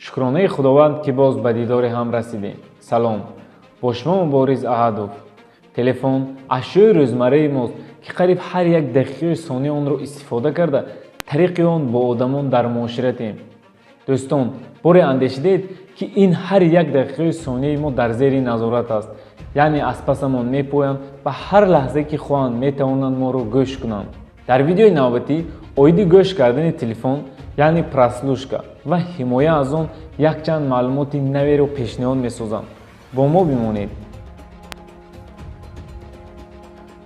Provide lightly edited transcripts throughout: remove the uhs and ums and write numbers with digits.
Шукронаи Худованд, ки боз ба дидори ҳам расидем. Салом, бо шумо Мубориз Аҳадов. Телефон ашёи рӯзмарраи мост, ки қариб ҳар як дақиқаи сония онро истифода карда, тариқи он бо одамон дар муоширатем. Дӯстон, боре андешидед, ки ин ҳар як дақиқаи сонияи мо дар зери назорат аст, яъне аз пасамон мепоянд ва ҳар лаҳза ки хоҳанд, метавонанд моро гӯш кунанд. Дар видеои навбатӣ оиди гӯш кардани телефон, яъне прослушка, ва ҳимоя аз он якчанд маълумоти наверо пешниҳод месозам. Бо мо бимонед.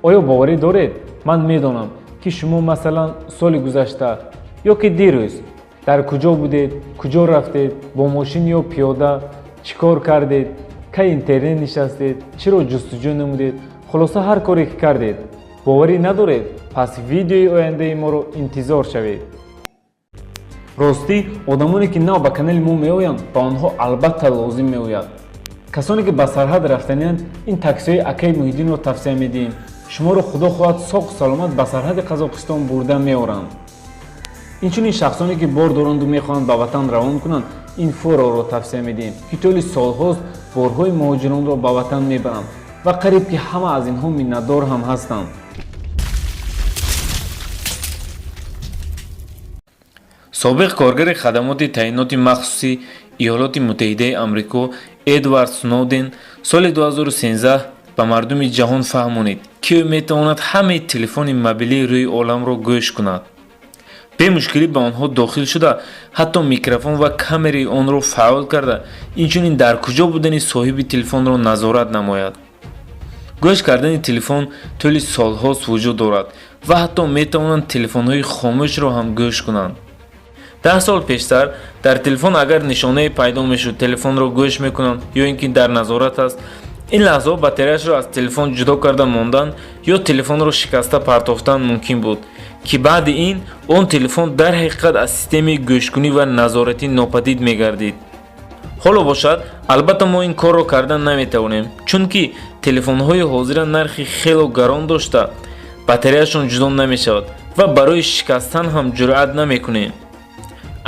Оё боварӣ доред? Ман медонам, ки шумо, масалан, соли гузашта ё ки дирӯз дар куҷо будед, куҷо рафтед, бо мошин ё пиёда, чӣ кор кардед, кай интернет нишастед, чиро ҷустуҷӯ намудед, хулоса, ҳар коре ки кардед. Боварӣ надоред? Пас видеои ояндаи моро интизор шавед. Ростӣ, одамоне ки нав ба канали мо меоянд, ба онҳо албатта лозим меояд. Касоне ки ба сарҳад рафтанианд, ин таксиҳои акаи Муҳиддинро тавсия медиҳем. Шуморо, худо хоҳад, соғу саломат ба сарҳади Қазоқистон бурда меоранд. Инчунин шахсоне ки бор доранду мехоҳанд ба ватан равон кунанд, ин фуроро тавсия медиҳем, ки тӯли солҳост борҳои муҳоҷиронро ба ватан мебаранд ва қариб ки ҳама аз инҳо миннатдор ҳам ҳастанд. Собиқ коргари хадамоти таъиноти махсуси Иёлоти Муттаҳидаи Амрико Эдвард Сноуден соли 2013 ба мардуми ҷаҳон фаҳмонид, ки ӯ метавонад ҳамаи телефони мобилии рӯи оламро гӯш кунад, бемушкилӣ ба онҳо дохил шуда, ҳатто микрофон ва камераи онро фаъол карда, инчунин дар куҷо будани соҳиби телефонро назорат намояд. Гӯш кардани телефон тӯли солҳост вуҷуд дорад ва ҳатто метавонанд телефонҳои хомӯшро ҳам гӯш кунанд. 10 сол пештар дар телефон агар нишонае пайдо мешуд, телефонро гӯш мекунанд ё ин ки дар назорат аст, ин лаҳзаҳо батареяшро аз телефон ҷудо карда мондан ё телефонро шикаста партофтан мумкин буд, ки баъди ин он телефон дар ҳақиқат аз системаи гӯшкунӣ ва назоратӣ нопадид мегардид. Ҳоло бошад, албатта, мо ин корро кардан наметавонем, чунки телефонҳои ҳозира нархи хело гарон дошта, батареяшон ҷудо намешавад ва барои шикастан ҳам ҷуръат намекунем.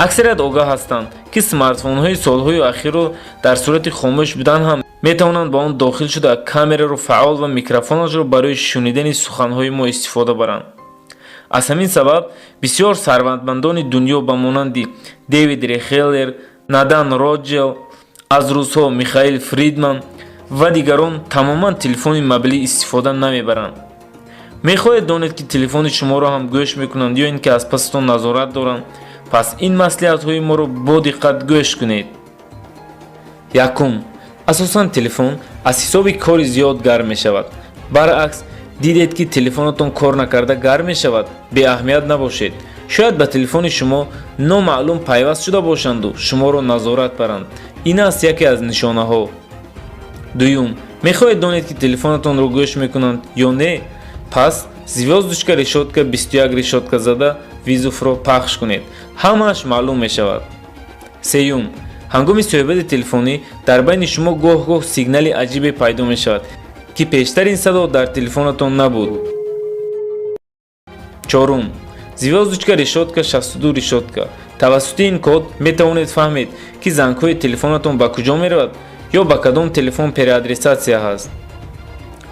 Аксарият огаҳ ҳастанд, ки смартфонҳои солҳои ахирро дар сурати хомӯш будан ҳам метавонанд ба он дохил шуда, камераро фаъол ва микрофонашро барои шунидани суханҳои мо истифода баранд. Аз ҳамин сабаб бисёр сарватмандони дунё ба монанди Дэвид Рехелер, Надан Роджел, аз русҳо Михаил Фридман ва дигарон тамоман телефони мобилӣ истифода намебаранд. Мехоҳед донед, ки телефони шуморо ҳам гӯш мекунанд ё ин ки аз пасатон назорат доранд? Пас ин маслиҳатҳои моро бо диққат гӯш кунед. Якум, асосан телефон аз ҳисоби кори зиёд гарм мешавад. Баръакс, дидед, ки телефонатон кор накарда гарм мешавад, беаҳамият набошед. Шояд ба телефони шумо номаълум пайваст шуда бошанду шуморо назорат баранд. Ин аст яке аз нишонаҳо. Дуюм, мехоҳед донед, ки телефонатонро гӯш мекунанд ё не? Пас звёздочка решётка 21 решётка зада, вызов ро пахш кунед, ҳамааш маълум мешавад. Сеюм, ҳангоми суҳбати телефонӣ дар байни шумо гоҳ-гоҳ сигнали аҷибе пайдо мешавад, ки пештар ин садо дар телефонатон набуд. Чорум, звёздочка решётка 62 решётка. Тавассути ин код метавонед фаҳмед, ки зангҳои телефонатон ба куҷо меравад ё ба кадом телефон переадресация ҳаст.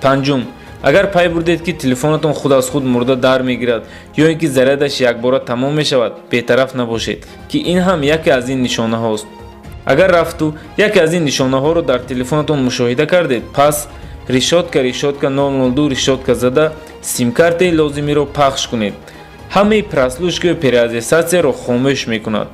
Панҷум, агар пай бурдед, ки телефонатон худ аз худ мурда дар мегирад ё ин ки зарядаш якбора тамом мешавад, бетараф набошед, ки ин ҳам яке аз ин нишонаҳост. Агар рафту яке аз ин нишонаҳоро дар телефонатон мушоҳида кардед, пас решётка решётка 002 решётка зада, симкартаи лозимиро пахш кунед. Ҳамаи прослушка ю переадресация ро хомӯш мекунад.